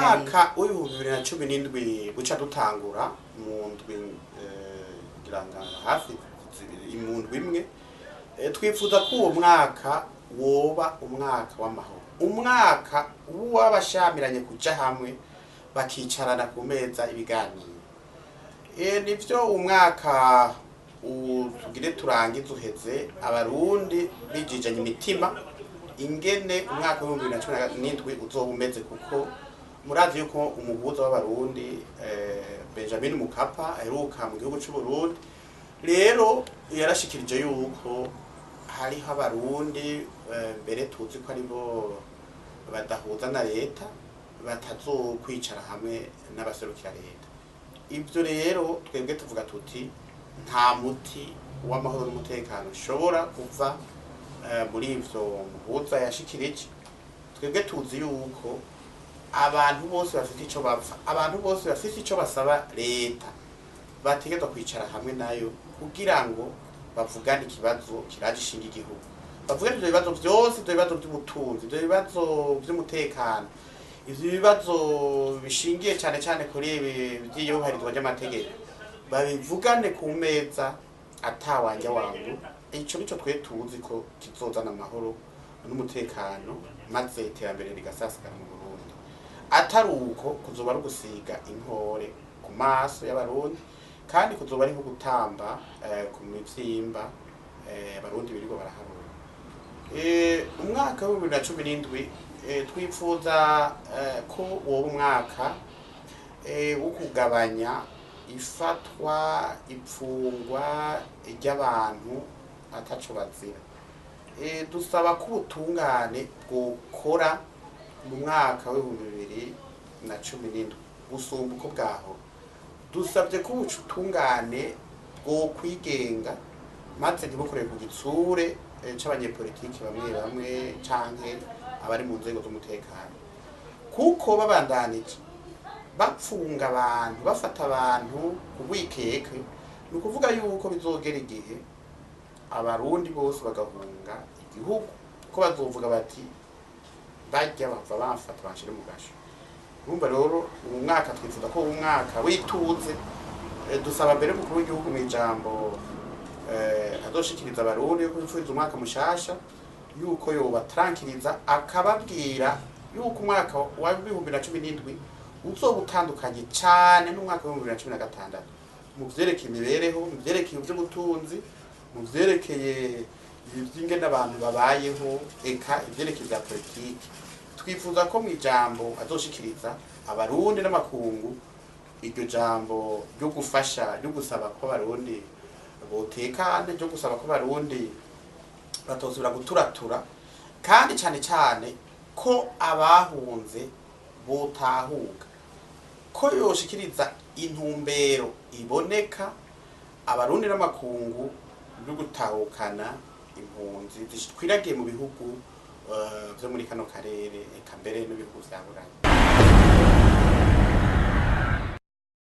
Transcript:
Leta. Umwaka w'2017 buca dutangura mu ndwi, ngira ngo hafi zibiri, mu ndwi imwe. Twifuza ko uwo mwaka woba umwaka w'amahoro, umwaka w'abashamiranye kuja hamwe bakicarana ku meza ibiganiro. Nivyo, umwaka tugire turangize uheze abarundi bijijanye imitima ingene umwaka w'2017 uzoba umeze, kuko murazi yuko umuhuza w'abarundi Benjamin Mkapa aheruka mu gihugu c'u Burundi. Rero yarashikirije yuko hariho abarundi, mbere tuzi ko aribo badahuza na leta, batazokwicara hamwe n'abaserukira leta. Ibyo rero twebwe tuvuga tuti nta muti w'amahoro n'umutekano ushobora kuva muri ivyo muhuza yashikirije. Twebwe tuzi yuko abantu bose bafite ico bapfa, abantu bose bafite ico basaba leta, bategerezwa kwicara hamwe nayo kugira ngo bavugane ikibazo kiraje ishinga igihugu, bavugane ivyo bibazo vyose, ivyo bibazo vy'ubutunzi, ivyo bibazo vy'umutekano, ivyo bibazo bishingiye cane cane kuri ibi vy'iyubahirizwa ry'amategeko, babivugane ku meza atawanja wangu. Ico nico twe tuzi ko kizozana amahoro n'umutekano, maze iterambere rigasasigara mu Burundi. Atari uko, kuzoba ari ugusiga inkore ku maso y'abarundi, kandi kuzoba ari nko gutamba ku mivyimba abarundi birirwa baraharura. Umwaka w'2017 twipfuza ko woba umwaka wo kugabanya ifatwa, ipfungwa ry'abantu ataco bazira. Dusaba ko ubutungane bwokora mu mwaka w'2017 gusumba uko bwaho. Dusabye ko ubutungane bwokwigenga, maze ntibukorere ku gitsure c'abanyepolitiki bamwe bamwe canke abari mu nzego z'umutekano, kuko babandanije bapfunga abantu, bafata abantu ku rwikekwe, ni ukuvuga yuko bizogera igihe abarundi bose bagahunga igihugu, ko bazovuga bati bajya bava bamfata banshire mu gasho. Urumva rero uwu mwaka twifuza ko uwu mwaka wituze. Dusaba mbere umukuru w'igihugu mu ijambo azoshikiriza abarundi yo kwifuriza umwaka mushasha yuko yobatarankiriza, akababwira yuko umwaka wa 2017 uzoba utandukanye cane n'umwaka w'2016 mu vyerekeye imibereho, mu vyerekeye ivy'ubutunzi, mu vyerekeye ivy'ingene abantu babayeho, eka ivyerekeye vya politiki. Twifuza ko mu ijambo azoshikiriza abarundi n'amakungu, iryo jambo ryo gufasha, ryo gusaba ko abarundi botekane, ryo gusaba ko abarundi batosubira guturatura, kandi cane cane ko abahunze botahuka, ko yoshikiriza intumbero iboneka abarundi n'amakungu yo gutahukana impunzi zikwiragiye mu bihugu vyo muri kano karere, eka mbere n'ibihugu vya Buraya.